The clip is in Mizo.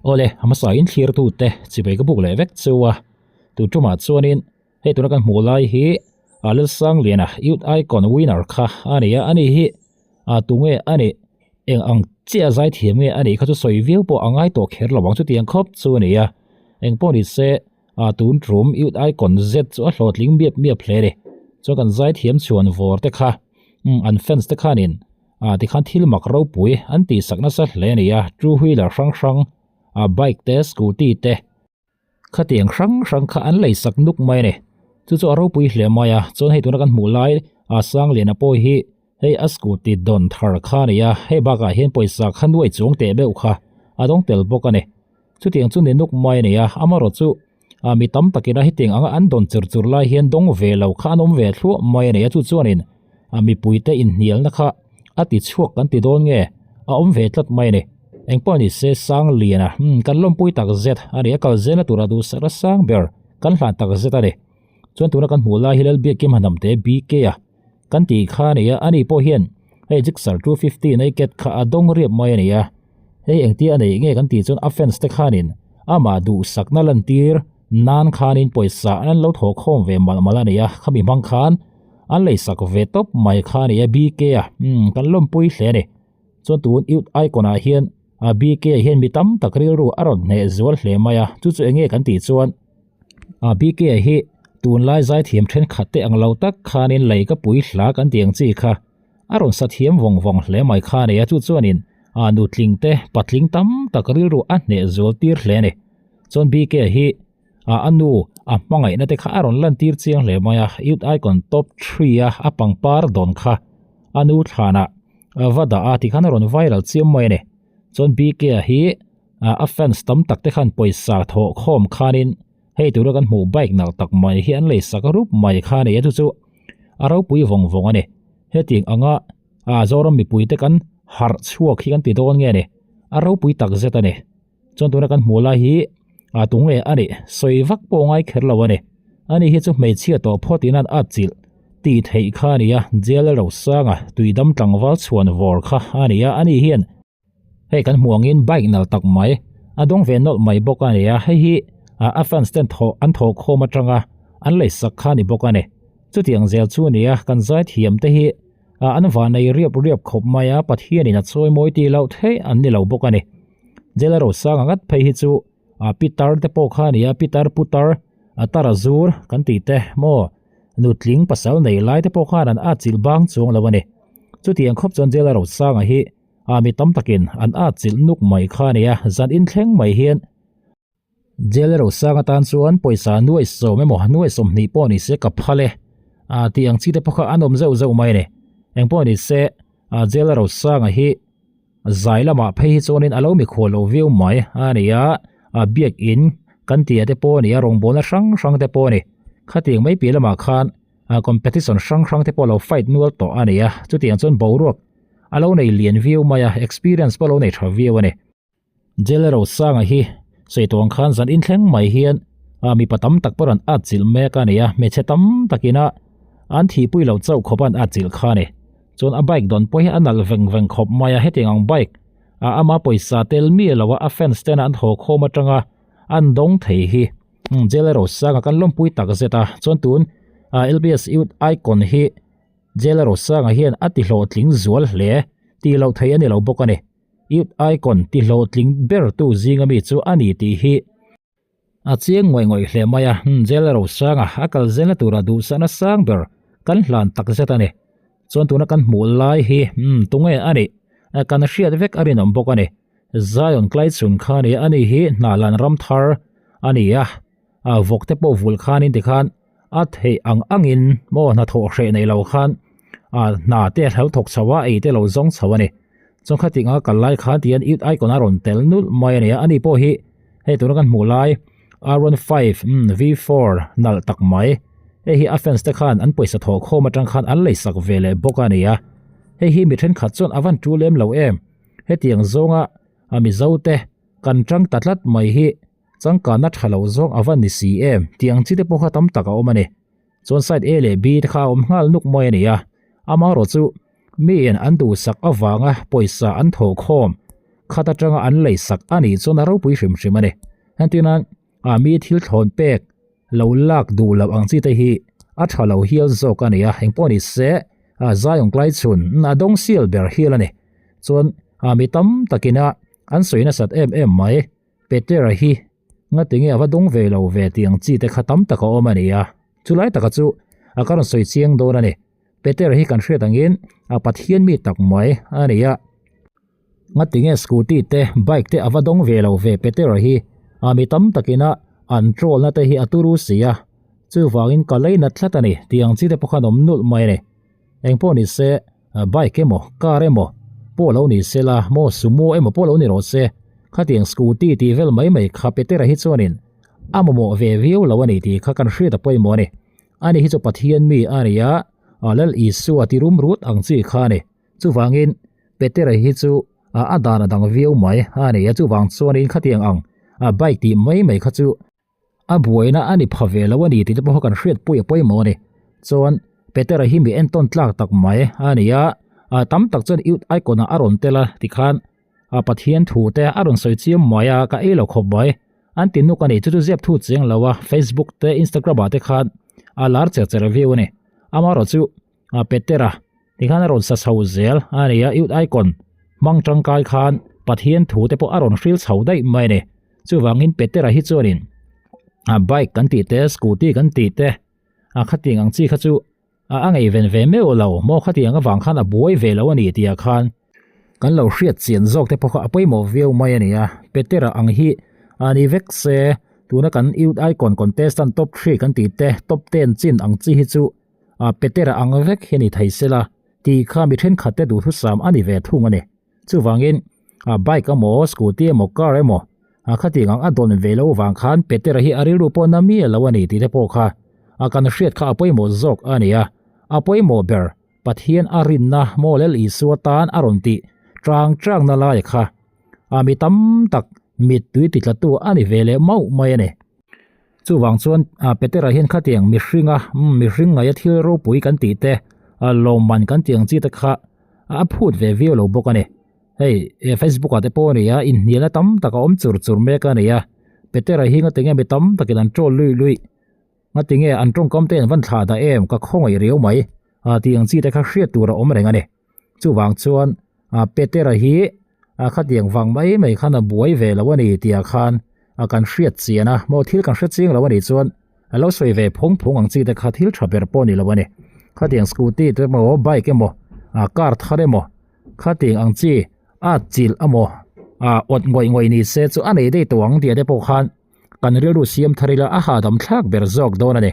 Awle, a hmasa in thlir tu te chibai ka buk leh vek chu a, tu tumah chuanin hei tuna kan hmuh lai hi a Lalsangliana Youth Icon winner kha a ni a, ani hi a tunge a nih eng ang chiah zai thiam nge a nih kha chu sawi viau pawh a ngai tawh kher lo ang chutiang khawp chu a ni a, engpawh ni se a tun tum Youth Icon zet chu a hlawhtling miap miap hle a ni, chuan kan zai thiam chhuan vawr te kha an fans te khanin Ah tikhan thil mak ropui an tih sak nasa hle a ni a, two wheeler hrang hrang, ah bike te scooty te khatiang hrang hrang kha an lei sak nuk mai a ni. Chu chu a ropui hle mai a, chuan hei tuna kan hmuh lai ah Sangliana pawh hi hei a scooty dawn thar kha a ni a, hei bakah hian pawisa kha nuai chuang teh deuh kha a dawng tel bawk a ni. Chutiang chu ni nuk mai a ni a, amaherawh chu ah mi tam takin a hetiang anga an dawn chur chur lai hian dawng ve lo kha an awm ve thluah mai a ni a, chu chuanin ah mipuite inhnialna kha a ti chhuak kan ti dawn nge a awm ve tlat mai a ni. Engpawh ni se Sangliana umm kan lawmpui tak zet a ni a, kal zelna tura duhsakna sang ber kan hlan tak zet a ni. Chuan tuna kan hmuh lai hi Lalbiakkim Hanamte BK a kan tih kha a ni a, ani pawh hian hei Gixxer 250 naked kha a dawng riap mai a ni a, hei engtia a neih nge kan tih chuan a fans te khanin amah duhsakna lantir nan khanin pawisa an lo thawh khawm ve malh malh a ni a, khami hmang khan an leisak ve tawp mai kha a ni a BK a umm kan lawmpui hle a ni. Chuan tun Youth Icon ah hian a BK hian mi tam tak rilru a rawn hneh zual hle mai a, chu chu enge kan tih chuan a BK hi tunlai zaithiam thenkhat te ang lo tak khanin lei ka pui hla kan tih ang chi kha a rawn sa thiam vawng vawng hle mai kha a ni a, chu chuanin a nutling te patling tam tak rilru a hneh zual tir hle a ni. Chuan BK hi a a nu a hmangaihna te kha a rawn lan tir chiang hle mai a, Youth Icon top three a a pangpar dawn kha a nu thlanah a va dah a tikhan a rawn viral chiam mai a ni. Chuan BK hi a fans tam tak te khan pawisa thawh khawm khanin hei tura kan hmuh bike nalh tak mai hi an lei sak rup mai kha a ni a, chu chu a ropui vawng vawng a ni. Hetiang anga ah Zoram mipui te kan harh chhuak hi kan ti dawn nge ni, a ropui tak zet a ni. Chuan tuna kan hmuh lai hi ah tunge a nih sawi vak pawh ngai kher lo a ni. Ani hi chu hmeichhia tawh phawt in an at chilh tih theih kha a ni a, jail a rosanga tuidam tlangval chhuan vawr kha a ni a, ani hian hei kan hmuh angin bike nalh tak mai a dawng ve nawlh mai bawk a ni a, hei hi a fans ten thawh an thawh khawm atanga an lei sak kha a ni bawk a ni. Chutiang zel chu a ni a, kan zaithiam te hi an vanei riap riap khawp mai a, Pathianin a chawi mawi tih loh theih an ni lo bawk a ni. Jail a rosanga ngat phei hi chu a pitar te pawh kha a ni a, pitar putar a tar a zur kan tih te maw nutling pasal nei lai te pawh khan an at chilh bang chuang lo a ni. Chutiang khawp chuan jail a rosanga hi a mi tam takin an at chilh nuk mai kha a ni a, zan inthleng mai hian jail a rosang atan chuan pawisa nuai sawm emaw nuai sawmhnih pawh ni se ka phal e a tih ang chi te pawh kha an awm zeuh zeuh mai a ni. Engpawh ni se a jail a rosanga hi Zai lamah phei hi chuanin a lo mikhual lo viau mai a ni a, a biak in kan tia te pawh a ni a, rawngbawlna hrang hrang te pawh a ni. Khatiang mai piah lamah khan a competition hrang hrang te pawh a lo fight nual tawh a ni a, chutiang chuan boruak a lo nei lian viau mai a, experience pawh a lo nei tha viau a ni. Jail Rosanga hi sawi tawh ang khan zan inthleng mai hian a mipa tam tak pawh an at chilh mek a ni a, hmeichhe tam takin a an thihpui loh chauh khawp an at chilh kha a ni. Chuan a bike dawn pawh hi a nalh veng veng khawp mai a, hetiang ang bike a ama pawisa tel miah lo a a fans ten an haw khawm atanga an dawng thei hi Jail Rosanga kan lawmpui tak zet a, chuan tun a LBS Youth Icon hi Jail Rosanga hian a ti hlawhtling zual hle tih loh theih a ni lo bawk a ni. Youth Icon ti hlawhtling ber tu zinga mi chu a ni tih hi a chiang ngawih ngawih hle mai a, Jail Rosanga a kal zelna tura duhsakna sang ber kan hlan tak zet a ni. Chuan tuna kan hmuh lai hi tunge a nih kan hriat vek a rinawm bawk a ni. Zion Klaichhun kha a ni a, ani hi Hnahlan ram thar a ni a, vawk te pawh vulh khanin tikhan a theih ang angin maw hnathawh hreh nei lo khan hna te a hlo thawk chho a, ei te lo zawng chho a ni. Chuan khating anga kal lai khan tihian Youth Icon a rawn tel nulh mai a ni a, ani pawh hi hei tuna kan hmuh lai R15 V4 nalh tak mai hei hi a fans te khan an pawisa thawh khawm atang khan an lei sak ve leh bawk a ni a, hei hi mi thenkhat chuan a van tu lem lo em hetiang zawnga a Mizo te kan tang ta tlat mai hi changkanna tha lo zawng a van ni si em tih ang chi te pawh kha tam tak a awm a ni. Chuan side A leh B te kha a awm nghal nuk mai a ni a, amaherawhchu mi in an duhsak avanga pawisa an thawh khawm. Khat atanga an lei sak a nih chuan a ropui hrim hrim a ni. Entirnan, ah mi thil thlawn pek lo lak duh loh ang chi te hi a tha lo hial zawk a ni a, engpawh ni se ah Zion tlai chhun a dawng sial ber hial a ni. Chuan ah mi tam takina an sawi nasat em em mai. Petera hi ngatinge a va dawng ve lo ve tih ang chi te kha tam tak a awm a ni a, chulai taka chu a ka rawn sawi chiang dawn a ni. Petera hi kan hriat angin a Pathian mi tak mai a ni a. Ngatinge scooty te bike te a va dawng ve lo ve Petera hi a mi tam takina an troll na te hi a turu si a, chuvangin ka lei nat tlat a ni tih ang chi te pawh khan awm nulh mai a ni. Engpawh ni se Bike emaw, car emaw pawh lo ni se la, maw sumo emaw pawh lo ni rawh se, khatiang scooty tih vel mai mai kha Petera hi chuanin a mamawh ve viau lo a ni tih kha kan hriat a pawimawh a ni. Ani hi chu Pathian mi a ni a, Lal Isua ti rum rut ang chi kha a ni. Chuvangin Petera hi chu a dan a dang viau mai a ni a, chuvang chuanin khatiang ang bike tih mai mai kha chu A buaina a ni pha ve lo a ni tih te pawh kan hriatpui a pawimawh a ni. Chuan Petera hi mi entawn tlak tak mai a ni a, tam tak chuan Youth Icon ah a rawn tel a tikhan a Pathian thu te a rawn sawi chiam mai a, ka ei lo khawp mai. An ti nuk a ni, chu chu ziap thu chiang lo a, Facebook te Instagram ah te khan a lar cher cher viau a ni. Amaherawhchu chu Petera tikhan a rawn sa chho zel a ni a, Youth Icon hmang tangkai khan Pathian thu te pawh a rawn hril chho daih mai a ni. Chuvangin Petera hi chuanin a bike kan tih te, scooty kan tih te a khatiang ang chi kha chu a ngaihven ve meuh lo maw khatiang avang khan a buai ve lo a ni tih ah khan kan lo hriat chian zawk te pawh kha a pawimawh viau mai a ni a. Petera ang hi a ni vek se tuna kan youth icon contestant top three kan tih te, top ten chin ang chi hi chu a Petera ang vek hi a ni thei sela tih kha mi thenkhat te duhthusam a ni ve thung a ni. Chuvangin a bike emaw scooty emaw car emaw a khatiang ang a dawn ve loh vang khan Petera hi a rilru pawh na miah lo a ni tih te pawh kha a kan hriat kha a pawimawh zawk a ni a. A pawimawh ber Pathian a rinna maw Lal Isua tan a rawn tih chang chang na lai kha a mi tam tak mittui ti tlatu a ni ve leh mauh mai a ni. Chuvang chuan Petera hian khatiang mihringa mihring ngaia thil ropui kan tih te lawmman kan tih ang chi te kha a phut ve viau lo bawk a ni. Hei Facebook ah te pawh a ni a, inhnialna tam tak a awm chur chur mek a ni a. Petera hi ngatinge mi tam takin an troll luih luih, ngatinge an tawngkam te an van thlah dah em ka khawngaih riau mai tih ang chi te kha hriat tur a awm reng a ni. Chuvang chuan Petera hi a khatiang vang mai mai khan a buai ve lo a ni tih ah khan a kan hriat chian a, maw thil kan hre chiang lo a nih chuan a lo sawi ve phung phung ang chi te kha thil tha ber pawh a ni lo a ni. Khatiang scooty te emaw bike emaw ah car thar emaw khatiang ang chi a chilh emaw ah awt ngawih ngawih ni se chu a nei daih tawh ang tih ah te pawh khan kan rilru siam thar ila a hahdam thlak ber zawk dawn a ni.